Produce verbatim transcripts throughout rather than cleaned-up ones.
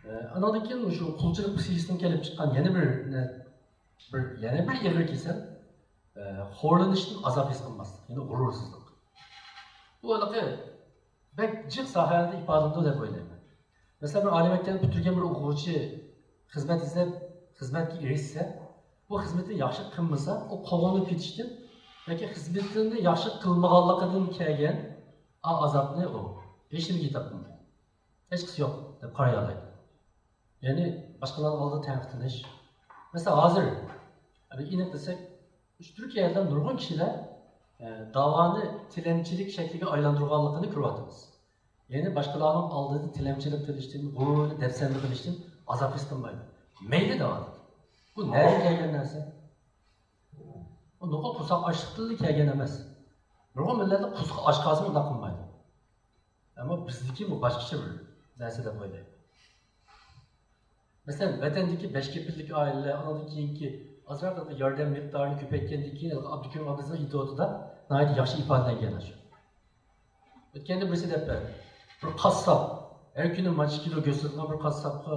ئانىڭدىن كېيىن مۇشۇ قۇلچىلىق پسىخىكىسىدىن كېلىپ چىققان يەنە بىر، بىر يەنە بىر ئېغىر كېسەل، ئە، خورلىنىشتىن ئازاب ھېس قىلماسلىق، يەنى غۇرۇرسىزلىق. بۇ ھېلىقى بەك جىق ساھەلەردە ئىپادىلىنىدۇ دەپ ئويلايمەن. مەسىلەن، بىر ئالىي مەكتەپنى پۈتتۈرگەن بىر ئوقۇغۇچى خىزمەت ئىزدەپ، خىزمەتكە ئېرىشسە، بۇ خىزمىتىنى ياخشى قىلمىسا، ئۇ قوغۇنۇپ كېتىشتىن ياكى خىزمىتىنى ياخشى قىلمىغانلىقىدىن كەلگەن ئا-، ئازابنى ئۇ ھېچنېمىگە ھېسابلىمايدۇ. ھېچقىسى يوق دەپ قارايالايدۇ. يەنى باشقىلارنىڭ ئالدىدا تەنقىدلىنىش. مەسىلەن، ھازىر بىر ئېنىق دېسەك، تۈركىيەدە نۇرغۇن كىشىلەر، ئە، داۋانى تىلەمچىلىك شەكلىگە ئايلاندۇرغانلىقىنى كۆرۈۋاتىمىز. يەنى باشقىلارنىڭ ئالدىدا تىلەمچىلىك قىلىشتىن، غۇرۇرىنى دەپسەندە قىلىشتىن ئازاب ھېس قىلمايدۇ. مەيلى دەۋاتىدۇ. بۇ نەدىن كەلگەن نەرسە؟ بۇ نوقۇل قورساق ئاچلىقتىنلا كەلگەن ئەمەس. نۇرغۇن مىللەتلەر قورسىقى ئاچ قالسىمۇ ئۇنداق قىلمايدۇ. ئەمما بىزدىكى بۇ باشقىچە بىر نەرسە دەپ ئويلايمەن. مەسىلەن، ۋەتەندىكى بەش كېپىللىك ئائىلىلەر، ئۇنىڭدىن كېيىنكى ئازراق ياردەم مىقدارىنى كۆپەيتكەندىن كېيىن، ئابدۇكېرىم ئابلىزنىڭ ئىنتىۋوتىدا ناھايىتى ياخشى ئىپادىلەنگەن شۇ. ئۆتكەندە بىرسى دەپ بەردى. بىر قاسساپ، ھەر كۈنى مانچە كىلو گۆش ساتىدىغان بىر قاسساپقا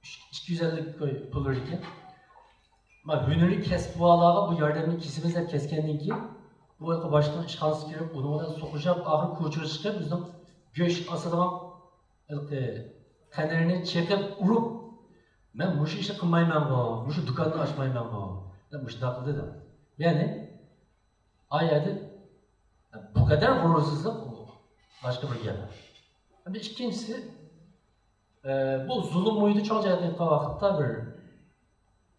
ئىككى يۈز ئەللىك كوي پۇل بېرىدىكەن. ما ھۈنىرى كەسپىۋالارغا بۇ ياردەمنى كېسىمىز دەپ كەسكەندىن كېيىن، بۇ ھېلىقى باشلىقنىڭ ئىشخانىسىغا كىرىپ، ئۇنىڭ بىلەن سوقۇشۇپ، ئاخىرى كوچىغا چىقىپ، ئۆزىنىڭ گۆش ئاسىدىغان ھېلىقى قەنەرنى چېقىپ ئۇرۇپ، مەن مۇشۇ ئىشنى قىلمايمەنغۇ، مۇشۇ دۇكاننى ئاچمايمەنغۇ دەپ مۇشۇنداق قىلدى دە. يەنى، ئا يەردە بۇ قەدەر غۇرۇرسىزلىق باشقا بىر گەپ. ئەمدى ئىككىنچىسى، ئە، بۇ زۇلۇم مۇھىتى چوڭ جەھەتتىن ئېيتقان ۋاقىتتا بىر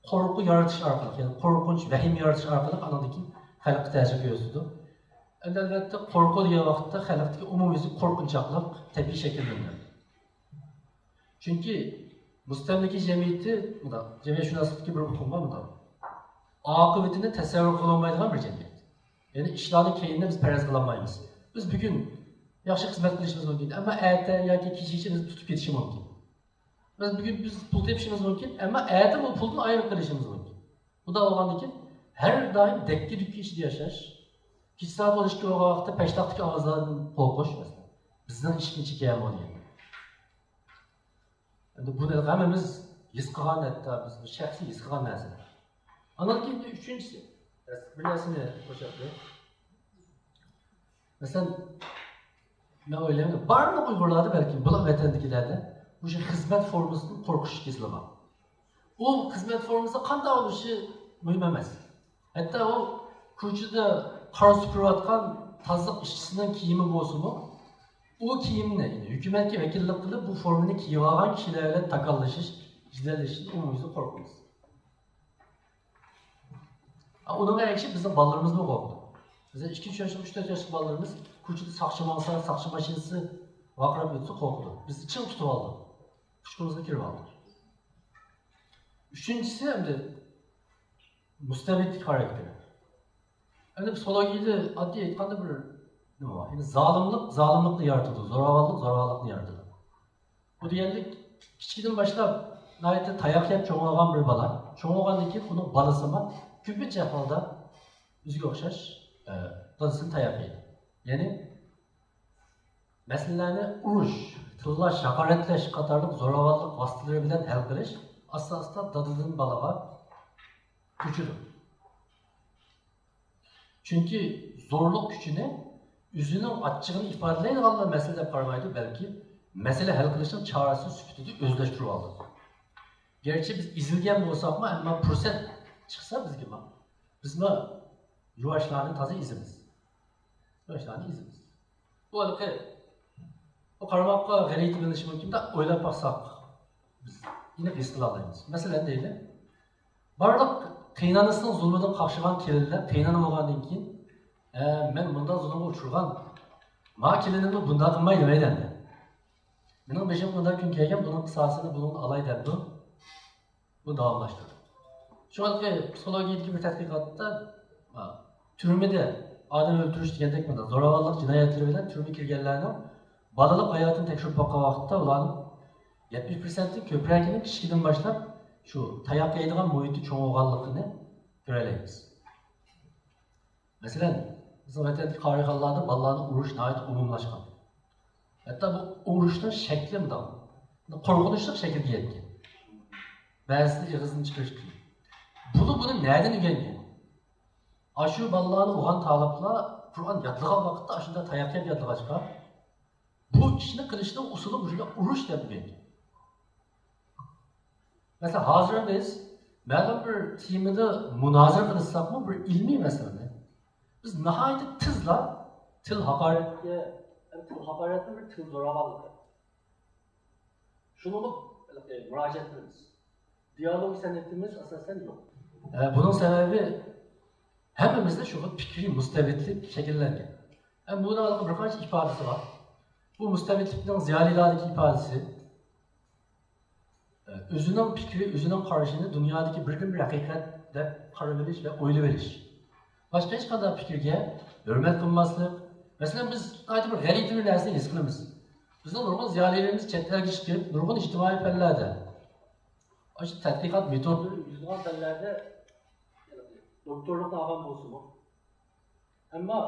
قورقۇ يارىتىش ئارقىلىق، يەنى قورقۇنچ، ۋەھىمە يارىتىش ئارقىلىق ئانىڭدىن كېيىن خەلققە تەسىر كۆرسىتىدۇ. ئەمدى ئەلۋەتتە قورقۇ دېگەن ۋاقىتتا خەلقتىكى ئومۇميۈزلۈك قورقۇنچاقلىق تەبىئىي شەكىللىنىدۇ. چۈنكى مۇستەملىكە جەمئىيىتى مۇنداق، جەمئىيەتشۇناسلىقتىكى بىر ئۇقۇم بار مۇنداق. ئاقىۋىتىنى تەسەۋۋۇر قىلالمايدىغان بىر جەمئىيەت. يەنى ئىشلارنىڭ كەينىنى بىز پەرەز قىلالمايمىز. بىز بۈگۈن ياخشى خىزمەت قىلىشىمىز مۇمكىن، ئەمما ئەتە ياكى كېچىگىچە بىزنى تۇتۇپ كېتىشى مۇمكىن. بىز بۈگۈن بىز پۇل تېپىشىمىز مۇمكىن، ئەمما ئەتە بۇ پۇلدىن ئايرىلىپ قېلىشىمىز مۇمكىن. بۇنداق بولغاندىن كېيىن ھەر دائىم دەككە-دۈككە ئىچىدە ياشاش، كېچە سائەت ئون ئىككى بولغان ۋاقىتتا پەشتاقتىكى ئاۋازلاردىن قورقۇش، مەسىلەن، بىزنىڭ ئىشىكنى چېكەمۇ دېگەن. ئەمدى بۇنى ھەممىمىز ھېس قىلغان، ھەتتا بىز شەخسىي ھېس قىلغان نەرسە. ئانان كېيىن ئۈچىنچىسى، بىر نەرسىنى قوشاقلىيىن. مەسىلەن، مەن ئويلايمەن، بارلىق ئۇيغۇرلاردا بەلكىم، بۇلار ۋەتەندىكىلەردە مۇشۇ خىزمەت فورمىسىدىن قورقۇش كېسىلى بار. ئۇ خىزمەت فورمىسى قانداق بولۇشى مۇھىم ئەمەس. ھەتتا ئۇ كوچىدا قار سۈپۈرۈۋاتقان تازىلىق ئىشچىسىنىڭ كىيىمى بولسىمۇ، ئۇ كىيىمنى ھۆكۈمەتكە ۋەكىللىك قىلىپ، بۇ فورمىنى كىيىۋالغان كىشىلەر بىلەن تاكاللىشىش، جېدەللىشىشتىن ئومۇميۈزلۈك قورقىمىز. ئۇنىڭغا ئەگىشىپ بىزنىڭ بالىلىرىمىزمۇ قورقىدۇ. بىزنىڭ ئىككى، ئۈچ ياشلىق، ئۈچ، تۆت ياشلىق بالىلىرىمىز كوچىدا ساقچى ماڭسا، ساقچى ماشىنىسى ۋارقىراپ ئۆتسە قورقىدۇ. بىز چىڭ تۇتۇۋالدۇق. پۇشكىمىزغا كىرىۋالدۇق. ئۈچىنچىسى ئەمدى مۇستەبىتلىك خاراكتېرى. ئەمدى پسىخولوگىيىدە ئاددىي ئېيتقاندا بىر نېمە بار؟ يەنى زالىملىق زالىملىقنى يارىتىدۇ، زوراۋانلىق زوراۋانلىقنى يارىتىدۇ. بۇ دېگەنلىك، كىچىكىدىن باشلاپ ناھايىتى تاياق يەپ چوڭ بولغان بىر بالا، چوڭ بولغاندىن كېيىن ئۇنىڭ بالىسىمۇ كۆپىنچە ئەھۋالدا ئۆزىگە ئوخشاش، ئە، دادىسىدىن تاياق يەيدۇ. يەنى مەسىلىلەرنى ئۇرۇش، تىللاش، ھاقارەتلەش قاتارلىق زوراۋانلىق ۋاسىتىلىرى بىلەن ھەل قىلىش ئاستا-ئاستا دادىدىن بالىغا كۆچىدۇ. چۈنكى زورلۇق كۈچىنى ئۆزىنىڭ ئاچچىقىنى ئىپادىلەيدىغانلا مەسىلە دەپ قارىمايدۇ، بەلكى مەسىلە ھەل قىلىشنىڭ چارىسى سۈپىتىدە ئۆزلەشتۈرۈۋالىدۇ. گەرچە بىز ئېزىلگەن بولساقمۇ، ئەمما پۇرسەت چىقسا بىزگىمۇ، بىزمۇ يۇۋاشلارنى تازا ئېزىمىز. يۇۋاشلارنى ئېزىمىز. بۇ ھېلىقى، بۇ قارىماققا غەلىتە بىلىنىشى مۇمكىن، بىراق ئويلاپ باقساق، بىز ئېنىق ھېس قىلالايمىز. مەسىلەن، دەيلى، بارلىق قېيىنئانىسىنىڭ زۇلمىدىن قاقشىغان كېلىنلەر قېيىنئانا بولغاندىن كېيىن، ھە، مەن مۇنداق زۇلۇمغا ئۇچرىغان، ما كېلىنىمنى بۇنداق قىلماي دېمەيدۇ ئەمدى. مېنىڭ بېشىمغا مۇنداق كۈن كەلگەن، بۇنىڭ قىساسىنى بۇنىڭدىن ئالاي دەمدۇ. بۇ داۋاملاشتۇرىدۇ. شۇڭا پسىخولوگىيىدىكى بىر تەتقىقاتتا، ھا، تۈرمىدە ئادەم ئۆلتۈرۈش دېگەندەك مۇنداق زوراۋانلىق جىنايەتلىرى بىلەن تۈرمىگە كىرگەنلەرنىڭ بالىلىق ھاياتىنى تەكشۈرۈپ باققان ۋاقىتتا، ئۇلارنىڭ يەتمىش پىرسەنتتىن كۆپرەكىنىڭ كىچىكىدىن باشلاپ شۇ تاياق يەيدىغان مۇھىتتا چوڭ بولغانلىقىنى كۆرەلەيمىز. مەسىلەن، بىزنىڭ ۋەتەندىكى قارىخانىلاردا بالىلارنى ئۇرۇش ناھايىتى ئومۇملاشقان. ھەتتا بۇ ئۇرۇشنىڭ شەكلى مۇنداق. قورقۇنچلۇق شەكىلگە يەتكەن. بەزىسى ئېغىزدىن چىقىرىش قىيىن. بۇلار بۇنى نەدىن ئۆگەنگەن؟ ئاشۇ بالىلارنى ئوقۇغان تالىپلار قۇرئان يادلىغان ۋاقىتتا ئاشۇنداق تاياق يەپ يادلىغاچقا، بۇ ئىشنى قىلىشنىڭ ئۇسۇلى مۇشۇ ئۇرۇش دەپ ئۆگەنگەن. مەسىلەن، ھازىر بىز مەلۇم بىر تېمىدا مۇنازىرە قىلىشساقمۇ، بىر ئىلمىي مەسىلىنى، بىز ناھايىتى تېزلا تىل ھاقارەتكە، تىل ھاقارەتنى بىر تىل زوراۋانلىقى، شۇنىڭغا مۇراجىئەت قىلىمىز. دىيالوگ سەنئىتىمىز ئاساسەن يوق. ئە، بۇنىڭ سەۋەبى ھەممىمىزدە شۇ پىكرىي مۇستەبىتلىك شەكىللەنگەن. ئە، بۇنىڭ بىر قانچە ئىپادىسى بار. بۇ مۇستەبىتلىكنىڭ زىيالىيلاردىكى ئىپادىسى، ئە، ئۆزىنىڭ پىكرى، ئۆزىنىڭ قارىشىنى دۇنيادىكى بىردىنبىر ھەقىقەت دەپ قارىۋېلىش ۋە ئويلىۋېلىش. باشقا ھېچقانداق پىكىرگە ھۆرمەت قىلماسلىق. مەسىلەن، بىز ناھايىتى بىر غەلىتە بىر نەرسىنى ھېس قىلىمىز. بىزنىڭ نۇرغۇن زىيالىيلىرىمىز چەت ئەلگە چىقىپ، نۇرغۇن ئىجتىمائىي پەنلەردە، ئاشۇ تەتقىقات مېتودلىرى يۈزلىگەن پەنلەردە دوكتورلۇقنى ئالغان بولسىمۇ، ئەمما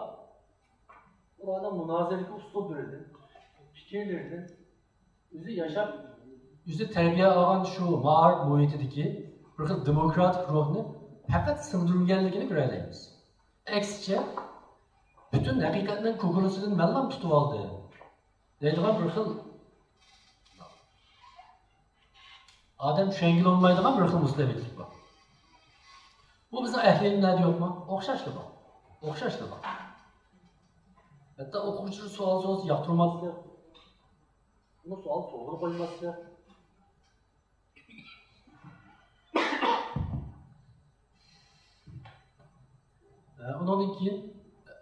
ئۇلارنىڭ مۇنازىرىدىكى ئۇسلۇبلىرىدىن، پىكىرلىرىدىن، ئۆزى ياشاپ، ئۆزى تەربىيە ئالغان شۇ مائارىپ مۇھىتىدىكى بىر خىل دېموكراتىك روھنى پەقەت سىڭدۈرمىگەنلىكىنى كۆرەلەيمىز. ئەكسىچە، پۈتۈن ھەقىقەتنىڭ كوكۇرۇسىدىن مەنلا تۇتۇۋالدى دەيدىغان بىر خىل ئادەم چۈشەنگىلى بولمايدىغان بىر خىل مۇستەبىتلىك بار. بۇ بىزنىڭ ئەھلىمىزدە يوقمۇ؟ ئوخشاشلا بار. ئوخشاشلا بار. ھەتتا ئوقۇغۇچىلار سوئال سورىسا ياقتۇرماسلىق، ئۇنى سوئال سورىغىلى قويماسلىق. ئۇنىڭدىن كېيىن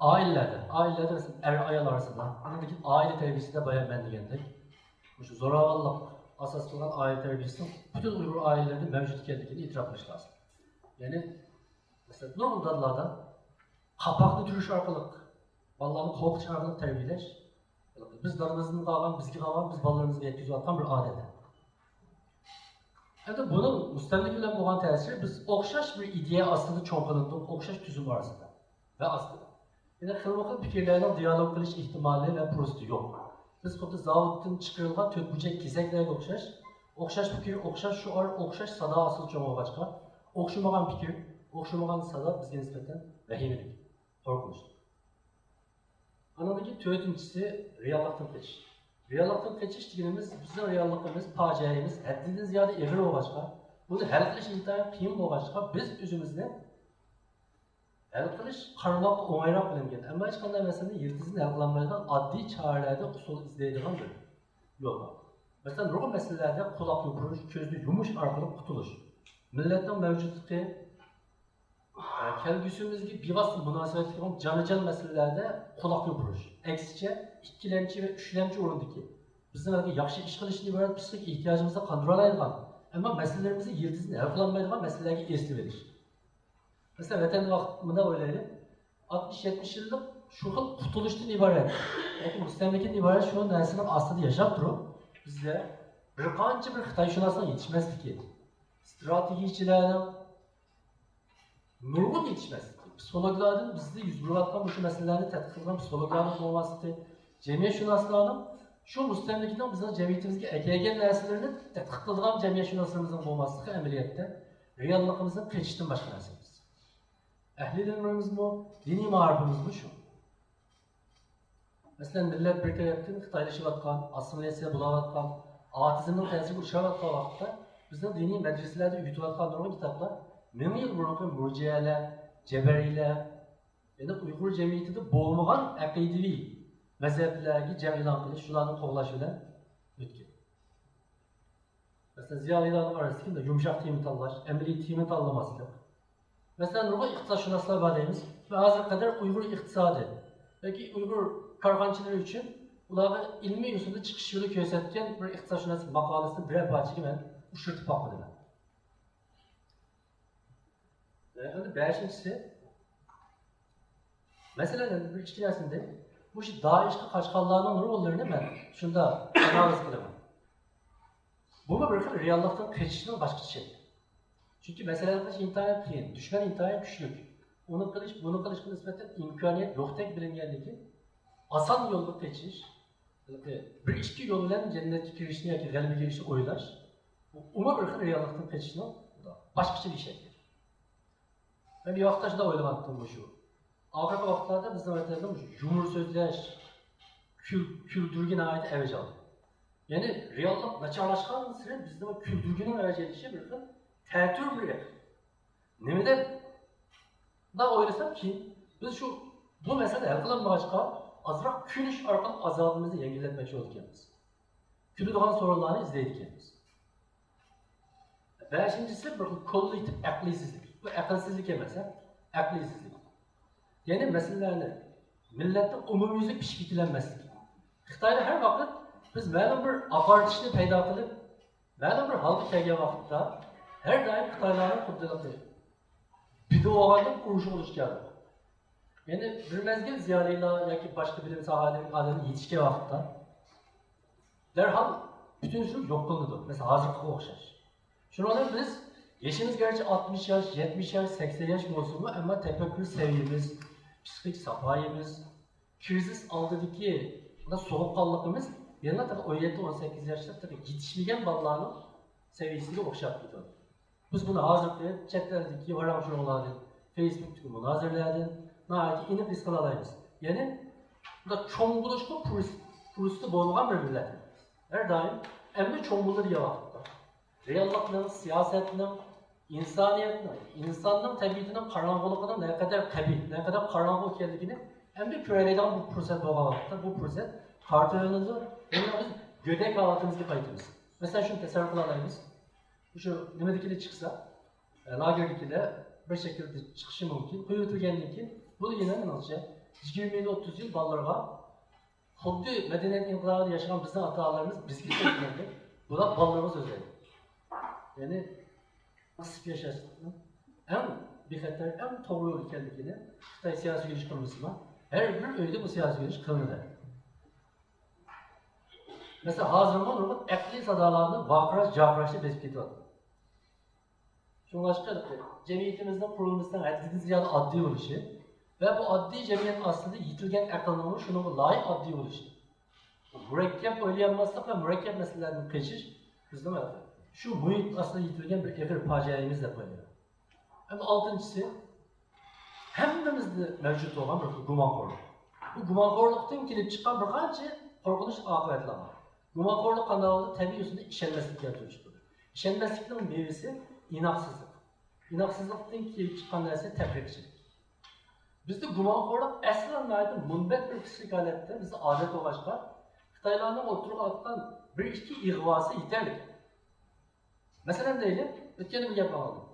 ئائىلىلەردە، ئائىلىلەردە مەسىلەن، ئەر-ئايال ئارىسىدا، ئاندىن كېيىن ئائىلە تەربىيەسىدە بايا مەن دېگەندەك، مۇشۇ زوراۋانلىق ئاساس قىلغان ئائىلە تەربىيەسىنىڭ پۈتۈن ئۇيغۇر ئائىلىلىرىدە مەۋجۇت ئىكەنلىكىنى ئېتىراپ قىلىش لازىم. يەنى، مەسىلەن، نۇرغۇن دادىلاردا قاپاقنى تۈرۈش ئارقىلىق بالىلارنى قورقۇتۇش ئارقىلىق تەربىيەلەش، بىز دادىمىزدىن قالغان، بىزگە قالغان، بىز بالىلىرىمىزغا يەتكۈزۈۋاتقان بىر ئادەت. ئەمدى بۇنىڭ مۇستەملىكە بىلەن بولغان تەسىرى، بىز ئوخشاش بىر ئىدىيە ئاستىدا چوڭ قىلىندۇق، ئوخشاش تۈزۈم ئارىسىدا ۋە ئاستىدا. يەنى خىلمۇ خىل پىكىرلەرنىڭ دىيالوگ قىلىش ئېھتىمالى ۋە پۇرسىتى يوق. بىز خۇددى زاۋۇتتىن چىقىرىلغان تۆت بۇرجەك كېسەكلەرگە ئوخشاش، ئوخشاش پىكىر، ئوخشاش شوئار، ئوخشاش سادا ئاستىدا چوڭ بولغاچقا، ئوخشىمىغان پىكىر، ئوخشىمىغان سادا بىزگە نىسبەتەن ۋەھىمىلىك، قورقۇنچلۇق. ئانىڭدىن كېيىن تۆتىنچىسى، رېئاللىقتىن قېچىش. رېئاللىقتىن قېچىش دېگىنىمىز، بىزنىڭ رېئاللىقىمىز، پاجىئەمىز ھەددىدىن زىيادە ئېغىر بولغاچقا، بۇنى ھەل قىلىش ئىنتايىن قىيىن بولغاچقا، بىز ئۆزىمىزنى ھەل قىلىش قارىماققا ئوڭايراق بىلىنگەن، ئەمما ھېچقانداق مەسىلىنى يىلتىزىدىن ھەل قىلالمايدىغان ئاددىي چارىلەردە ئۇسۇل ئىزدەيدىغان بىر يول بار. مەسىلەن، نۇرغۇن مەسىلىلەردە قۇلاق يوپۇرۇش، كۆزنى يۇمۇش ئارقىلىق قۇتۇلۇش. مىللەتنىڭ مەۋجۇتلۇقى، ئە، كەلگۈسىمىزگە بىۋاسىتە مۇناسىۋەتلىك بولغان جانىجان مەسىلىلەردە قۇلاق يوپۇرۇش. ئەكسىچە، ئىككىلەمچى ۋە ئۈچلەمچى ئورۇندىكى، بىزنىڭ ھېلىقى ياخشى ئىش قىلىشتىن ئىبارەت پسىخىك ئېھتىياجىمىزنى قاندۇرالايدىغان، ئەمما مەسىلىلىرىمىزنى يىلتىزىدىن ھەل قىلالمايدىغان مەسىلىلەرگە ئېسىلىۋېلىش. مەسىلەن، ۋەتەندە ۋاقىت مۇنداق ئويلايلى، ئاتمىش، يەتمىش يىللىق شۇ خىل قۇتۇلۇشتىن ئىبارەت ياكى مۇستەملىكىدىن ئىبارەت شۇ نەرسىنىڭ ئاستىدا ياشاپ تۇرۇپ، بىزدە بىر قانچە بىر خىتايشۇناسنىڭ يېتىشمەسلىكى، ستراتېگىيىچىلەرنىڭ نۇرغۇن يېتىشمەسلىكى، پسىخولوگلاردىن، بىزدە يۈز بېرىۋاتقان مۇشۇ مەسىلىلەرنى تەتقىق قىلغان پسىخولوگلارنىڭ بولماسلىقى، جەمئىيەتشۇناسلارنىڭ شۇ مۇستەملىكىنىڭ بىزنىڭ جەمئىيىتىمىزگە ئەكەلگەن نەرسىلىرىنى تەتقىق قىلىدىغان جەمئىيەتشۇناسلىرىمىزنىڭ بولماسلىقى ئەمەلىيەتتە رېئاللىقىمىزدىن قېچىشتىن باشقا نەرسە ئەمەس. ئەھلى ئىلىملىرىمىزمۇ، دىنىي مائارىپىمىزمۇ شۇ. مەسىلەن، مىللەت بىر تەرەپتىن خىتايلىشىۋاتقان، ئاسسىمىلياتسىيە بولاۋاتقان، ئاتېئىزمنىڭ تەسىرىگە ئۇچراۋاتقان ۋاقىتتا، بىزنىڭ دىنىي مەدرىسىلەردە ئۆگىتىۋاتقان نۇرغۇن كىتابلار مىڭ يىل بۇرۇنقى مۇرجىئەلەر، جەبەرىيلەر، يەنى ئۇيغۇر جەمئىيىتىدە بولمىغان ئەقىدىۋى مەزھەپلەرگە جەڭ ئېلان قىلىش، شۇلارنى قوغلاش بىلەن ئۆتكەن. مەسىلەن، زىيالىيلارنىڭ ئارىسىدىكى مۇنداق يۇمشاق تېما تاللاش، ئەمەلىي تېما تاللىماسلىق. مەسىلەن، نۇرغۇن ئىقتىسادشۇناسلار بار دەيمىز. مەن ھازىرغا قەدەر ئۇيغۇر ئىقتىسادى ياكى ئۇيغۇر كارخانىچىلىرى ئۈچۈن ئۇلارغا ئىلمىي ئۇسۇلدا چىقىش يولى كۆرسەتكەن بىر ئىقتىسادشۇناس ماقالىسىنى بىرەر پارچىگە مەن ئۇچرىتىپ باقمىدىم. ئەمدى بەشىنچىسى، مەسىلەن، ئەمدى بىر ئىككى نەرسىنى دەيمەن. مۇشۇ دائىشقا قاچقانلارنىڭ نۇرغۇنلىرىنى مەن شۇنداق ئانالىز قىلىمەن. بۇمۇ بىر خىل رېئاللىقتىن قېچىشنىڭ باشقا شەكلى. چۈنكى مەسىلە ھەل قىلىش ئىنتايىن قىيىن، دۈشمەن ئىنتايىن كۈچلۈك. ئۇنى قىلىش، بۇنى قىلىشقا نىسبەتەن ئىمكانىيەت يوقتەك بىلىنگەنلىكى، ئاسان يولغا قېچىش، بىر ئىككى يول بىلەن جەننەتكە كىرىشنى ياكى غەلىبىگە ئېرىشىشنى ئويلاش، ئۇمۇ بىر خىل رېئاللىقتىن قېچىشنىڭ باشقىچە بىر شەكلى. مەن بىر ۋاقىتتا شۇنداق ئويلىغانتىم مۇشۇ. ئاخىرقى ۋاقىتلاردا بىزنىڭ ۋەتەندە مۇشۇ يۇمۇر سۆزلەش، كۈل-، كۈلدۈرگۈ ناھايىتى ئەۋج ئالدى. يەنى رېئاللىق ناچارلاشقانسېرى بىزدە كۈلدۈرگىنىڭ ئەۋج ئېلىشى بىر خىل تەتۈر بىر ئېقىم. نېمە دەپ مۇنداق ئويلىسام كېيىن، بىز شۇ، بۇ مەسىلە ھەل قىلىنمىغاچقا، ئازراق كۈلۈش ئارقىلىق ئازابىمىزنى يەڭگىللەتمەكچى بولىدىكەنمىز. كۈلىدىغان سورۇنلارنى ئىزدەيدىكەنمىز. بەشىنچىسى، بىر خىل كوللېكتىپ ئەقلىيسىزلىك. بۇ ئەقىلسىزلىك ئەمەس، ھە؟ ئەقلىيسىزلىك. يەنى مەسىلىلەرنى مىللەتنىڭ ئومۇميۈزلۈك پىشىپ يېتىلەلمەسلىكى. خىتايدا ھەر ۋاقىت بىز مەلۇم بىر ئاپارتىشنى پەيدا قىلىپ، مەلۇم بىر ھالغا كەلگەن ۋاقىتتا، ھەر دائىم خىتايلارنىڭ خۇددى بىدە بولغاندەك ئۇرۇشۇپ ئۇرۇشكەن. يەنى بىر مەزگىل زىيالىيلار ياكى باشقا بىلىم ساھەلىرىدىكى ئادەملەر يېتىشكەن ۋاقىتتا، دەرھال پۈتۈن شۇ يوق قىلىنىدۇ. مەسىلەن، ھازىرقىغا ئوخشاش. شۇنىڭ بىلەن بىز يېشىمىز گەرچە ئاتمىش ياش، يەتمىش ياش، سەكسەن ياش بولسىمۇ، ئەمما تەپەككۇر سەۋىيەمىز، پسىخىك ساپايىمىز، كىرىزىس ئالدىدىكى سوغۇققانلىقىمىز يەنىلا تېخى ئون يەتتە، ئون سەككىز ياشلىق تېخى يېتىشمىگەن بالىلارنىڭ سەۋىيەسىگە ئوخشاپ كېتىۋاتىدۇ. بىز بۇنى ھازىرقى چەت ئەلدىكى ۋاراڭ-چۇرۇڭلاردىن، فېيسبۇكتىكى مۇنازىرىلەردىن ناھايىتى ئېنىق ھېس قىلالايمىز. يەنى، بۇنداق چوڭ بولۇشقا پۇرس-، پۇرسىتى بولمىغان بىر مىللەت. ھەر دائىم ئەمدى چوڭ بولىدىغان ۋاقىتتا. رېئاللىقنىڭ، سىياسەتنىڭ، ئىنسانىيەتنىڭ، ئىنساننىڭ تەبىئىتىنىڭ قاراڭغۇلۇقىنىڭ نەقەدەر قەبىھ، نەقەدەر قاراڭغۇ ئىكەنلىكىنى ئەمدى كۆرەلەيدىغان بىر پۇرسەت بولغان ۋاقىتتا، بۇ پۇرسەت قارىتىۋېلىنىدۇ، يەنە بىز گۆدەك ھالىتىمىزگە قايتىمىز. مەسىلەن، شۇنى تەسەۋۋۇر قىلالايمىز. شۇ نېمىدىكىلەر چىقسا، ئە، لاگېردىكىلەر بىر شەكىلدە چىقىشى مۇمكىن. قويۇۋېتىلگەندىن كېيىن، بۇ يەنە مېنىڭچە يىگىرمە يىل، ئوتتۇز يىل بالىلارغا خۇددى مەدەنىيەت ئىنقىلابىدا ياشىغان بىزنىڭ ئاتا-ئانىلىرىمىز بىزگە سۆزلىگەندەك، بۇلار بالىلىرىغا سۆزلەيدۇ. يەنى قىسىپ ياشاشنىڭ ئەڭ بىخەتەر، ئەڭ توغرا يول ئىكەنلىكىنى خىتاي سىياسىي يۆنىلىش قىلمىسىمۇ، ھەر بىر ئۆيدە بۇ سىياسىي يۆنىلىش قىلىنىدۇ. مەسىلەن، ھازىرمۇ نۇرغۇن ئەقلىي سادالارنى ۋارقىراش-جارقىراشنى بېسىپ كېتىۋاتىدۇ. شۇڭلاشقا، جەمئىيىتىمىزنىڭ قۇرۇلمىسىنىڭ ھەددىدىن زىيادە ئاددىي بولۇشى ۋە بۇ ئاددىي جەمئىيەت ئاستىدا يېتىلگەن ئەقىلنىڭمۇ شۇنىڭغا لايىق ئاددىي بولۇشى. مۇرەككەپ ئويلىيالماسلىق ۋە مۇرەككەپ مەسىلىلەردىن قېچىش بىزنىڭ شۇ مۇھىت ئاستىدا يېتىلگەن بىر ئېغىر پاجىئەمىز دەپ ئويلايمەن. ئەمدى ئالتىنچىسى، ھەممىمىزدە مەۋجۇت بولغان بىر خىل گۇمانخورلۇق. بۇ گۇمانخورلۇقتىن كېلىپ چىققان بىر قانچە قورقۇنچلۇق ئاقىۋەتلەر بار. گۇمانخورلۇق قانداق بولىدۇ؟ تەبىئىي ئۇسۇلدا ئىشەنمەسلىك كەلتۈرۈپ چىقىدۇ. ئىشەنمەسلىكنىڭ مېۋىسى ئىناقسىزلىق. ئىناقسىزلىقتىن كېلىپ چىققان نەرسە تەپرىقىچىلىك. بىزدە گۇمانخورلۇق ئەسلى ناھايىتى مۇنبەت بىر پسىخىك ھالەتتە بىزدە ئادەت بولغاچقا، خىتايلارنىڭ ئوتتۇرىغا ئاتقان بىر ئىككى ئىغۋاسى يېتەرلىك. مەسىلەن دەيلى، ئۆتكەندە بىر گەپ ئاڭلىدىم.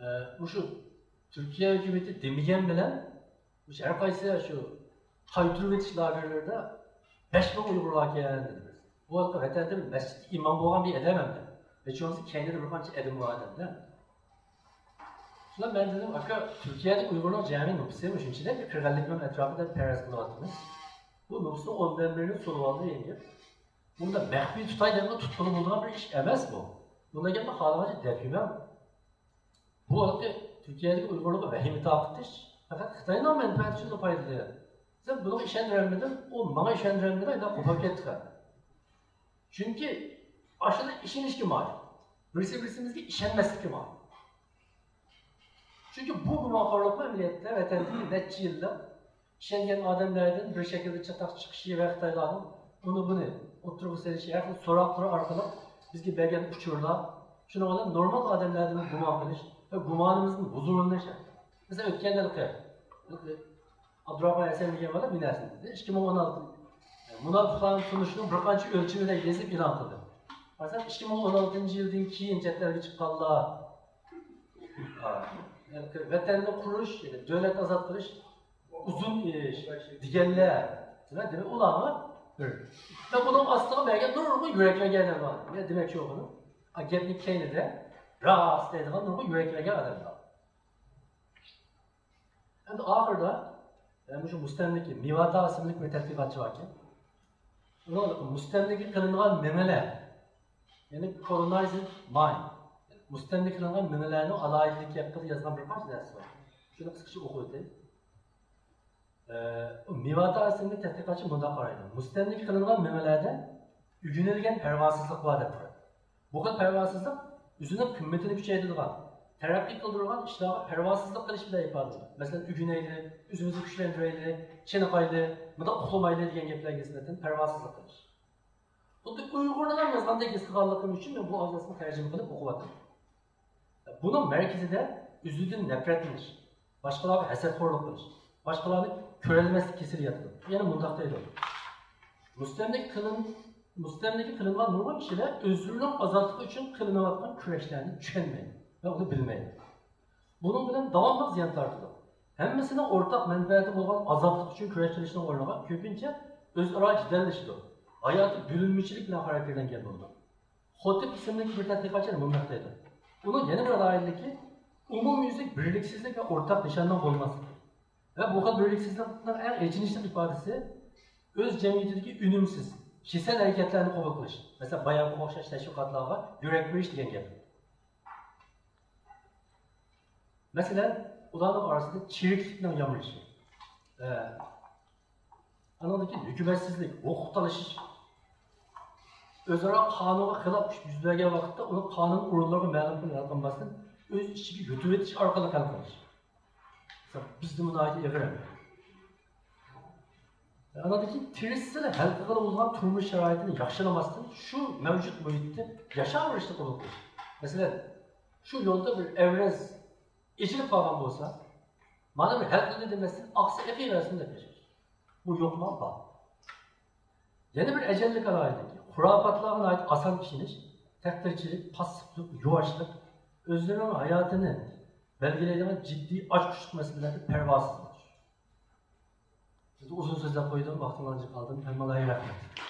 ئە، مۇشۇ تۈركىيە ھۆكۈمىتى دېمىگەن بىلەن، مۇشۇ ھەر قايسى شۇ قايتۇرۇۋېتىش لاگېرلىرىدا بەش مىڭ ئۇيغۇر باركەن دېدى. بۇ ھەقتە ۋەتەندە مەسچىتتە ئىمام بولغان بىر ئادەم ئەمدى. ھېچ بولمىسا كەينىدە بىر قانچە ئادەم بار ئادەمدە. شۇنداق مەن دېدىم، ئاكا، تۈركىيەدىكى ئۇيغۇرنىڭ جەمئىي نوپۇسى مۇشۇنچىلىك، بىر قىرىق ئەللىك مىڭ ئەتراپىدا دەپ پەرەز قىلىۋاتىمىز. بۇ نوپۇسنىڭ ئوندىن بىرىنى سولىۋالدى يەنگە. بۇندا مەخپىي تۇتاي دەپلا تۇتقىلى بولىدىغان بىر ئىش ئەمەس بۇ. بۇنداق گەپنى خالىغانچە دەپ يۈرمەڭ. بۇ ھېلىقى تۈركىيەدىكى ئۇيغۇرلارغا ۋەھىمە تارقىتىش پەقەت خىتاينىڭ مەنپەئەتى ئۈچۈن پايدىلىنىدۇ. سەن بۇنىڭغا ئىشەندۈرەلمىدىڭ، ئۇ ماڭا ئىشەندۈرەلمىدى، ئانداق قوپۇپ كەتتى خەت. چۈنكى ئاشۇنداق ئىشىنىشكە مايىل. بىرسى بىرسىمىزگە ئىشەنمەسلىككە مايىل. چۈنكى بۇ گۇمانخورلۇقمۇ ئەمەلىيەتتە ۋەتەندىكى نەچچە يىللىق ئىشەنگەن ئادەملەردىن بىر شەكىلدە چاتاق چىقىشى ۋە خىتايلارنىڭ ئۇنى بۇنى ئوتتۇرىغا سېلىشى ھەر خىل سوراقلىرى ئارقىلىق بىزگە بەرگەن ئۇچۇرلار، شۇنىڭ بىلەن نورمال ئادەملەردىن گۇمان قىلىش ۋە گۇمانىمىزدىن ھۇزۇرلىنىش. مەسىلەن، ئۆتكەندە ھېلىقى ئابدۇراخمان ھەسەن دېگەن بالا بىر نەرسىنى دېدى. ئىككى مىڭ ئون ئالتىنچى مۇناپىقلارنى تونۇشنىڭ بىر قانچە ئۆلچىمى دەپ يېزىپ ئېلان قىلدى. قارىسام، ئىككى مىڭ ئون ئالتىنچى يىلدىن كېيىن چەت ئەلگە چىققانلار، ۋەتەننى قۇرۇش، دۆلەت ئازاد قىلىش ئۇزۇن ئىش دېگەنلەر. دېمەك، ئۇلارغا بىر. ۋە بۇنىڭ ئاستىغا بەرگەن نۇرغۇن يۈرەك بەرگەن ئادەم بار. نېمە دېمەكچى بولغىنىم؟ گەپنى كەينىدە راست دەيدىغان نۇرغۇن يۈرەك بەرگەن ئادەم بار. ئەمدى ئاخىرىدا، ئە، مۇشۇ مۇستەملىكە، مىۋاتا ئىسىملىك بىر تەتقىقاتچى باركەن. ئۇنىڭ مۇستەملىكە قىلىنغان مېڭىلەر، يەنى colonized mind، مۇستەملىكە قىلىنغان مېڭىلەرنىڭ ئالاھىدىلىكى ھەققىدە يازغان بىر قانچە نەرسىسى بار. شۇنى قىسقىچە ئوقۇپ ئۆتەي. ئە، مىۋاتا ئىسىملىك تەتقىقاتچى مۇنداق قارايدۇ: مۇستەملىكە قىلىنغان مېڭىلەردە ئۆگىنىلگەن پەرۋاسىزلىق بار، دەپ قارايدۇ. بۇ خىل پەرۋاسىزلىق ئۆزىنىڭ قىممىتىنى كۈچەيتىدىغان، تەرەققىي قىلدۇرىدىغان ئىشلارغا پەرۋاسىزلىق قىلىش بىلەن ئىپادىلىنىدۇ. مەسىلەن، ئۆگىنەيلى، ئۆزىمىزنى كۈچلەندۈرەيلى، چېنىقايلى، مۇنداق ئۇخلىمايلى دېگەن گەپلەرگە نىسبەتەن پەرۋاسىزلىق قىلىش. خۇددى ئۇيغۇرنىڭ ھەم يازغاندەك ھېس قىلغانلىقىم ئۈچۈن مەن بۇ ئابزاسنى تەرجىمە قىلىپ ئوقۇۋاتىمەن. بۇنىڭ مەركىزىدە ئۆزىدىن نەپرەتلىنىش، باشقىلارغا ھەسەتخورلۇق قىلىش، باشقىلارنى كۆرەلمەسلىك كېسىلى ياتىدۇ. يەنە مۇنداق دەيدۇ: مۇستەملىكە قىلىن-، مۇستەملىكە قىلىنغان نۇرغۇن كىشىلەر ئۆزلىرىنىڭ ئازادلىقى ئۈچۈن قىلىنىۋاتقان كۈرەشلەرنى چۈشەنمەيدۇ ۋە ئۇنى بىلمەيدۇ. بۇنىڭ بىلەن داۋاملىق زىيان تارتىدۇ. ھەممىسىنىڭ ئورتاق مەنپەئەتى بولغان ئازادلىق ئۈچۈن كۈرەش قىلىشنىڭ ئورنىغا كۆپىنچە ئۆزئارا جېدەللىشىدۇ، ھاياتى بۆلۈنمىچىلىك بىلەن خاراكتېرلەنگەن بولىدۇ. خوتىپ ئىسىملىك بىر تەتقىقاتچى مۇنداق دەيدۇ: ئۇنىڭ يەنە بىر ئالاھىدىلىكى ئومۇميۈزلۈك بىرلىكسىزلىك ۋە ئورتاق نىشاننىڭ بولماسلىقى. ۋە بۇ خىل بىرلىكسىزلىكنىڭ ئەڭ ئېچىنىشلىق ئىپادىسى ئۆز جەمئىيىتىدىكى ئۈنۈمسىز، كېسەل ھەرىكەتلەرنى قوبۇل قىلىش. مەسىلەن، بايامغا ئوخشاش تەشۋىقاتلارغا يۈرەك بېرىش دېگەن گەپ. مەسىلەن، ئۇلارنىڭ ئارىسىدا چىرىكلىكنىڭ يامرىشى، ئە، ئانىڭدىن كېيىن ھۆكۈمەتسىزلىك، ھوقۇق تالىشىش، ئۆزئارا قانۇنغا خىلاپ ئىش يۈز بەرگەن ۋاقىتتا ئۇنى قانۇن ئورۇنلىرىغا مەلۇم قىلىپ ھەل قىلماستىن، ئۆز ئىچىگە يۇتۇۋېتىش ئارقىلىق ھەل قىلىش. مىسال، بىزدىمۇ ناھايىتى ئېغىر ئەمەس. ئانىڭدىن كېيىن تىرىشسىلا ھەل قىلغىلى بولىدىغان تۇرمۇش شارائىتىنى ياخشىلىماستىن، شۇ مەۋجۇت مۇھىتتا ياشاۋېرىشنى قوبۇل قىلىش. مەسىلەن، شۇ يولدا بىر ئەۋرەز ئېچىلىپ قالغان بولسا، مانا بىر ھەل قىلدى دېمەستىن، ئاقسا ئېقىۋەرسۇن دەپ ياشاش. بۇ يوقما؟ بار. يەنە بىر ئەجەللىك ئالاھىدىلىكى، خۇراپاتلارغا ناھايىتى ئاسان ئىشىنىش، تەقدىرچىلىك، پاسسىپلىق، يۇۋاشلىق، ئۆزلىرىنىڭ ھاياتىنى بەلگىلەيدىغان جىددىي ئاچقۇچلۇق مەسىلىلەردە پەرۋاسىز بولۇش. ئۇزۇن سۆزلەپ قويدۇم، ۋاقتىڭلارنى ئالدىم. ھەممىڭلارغا رەھمەت.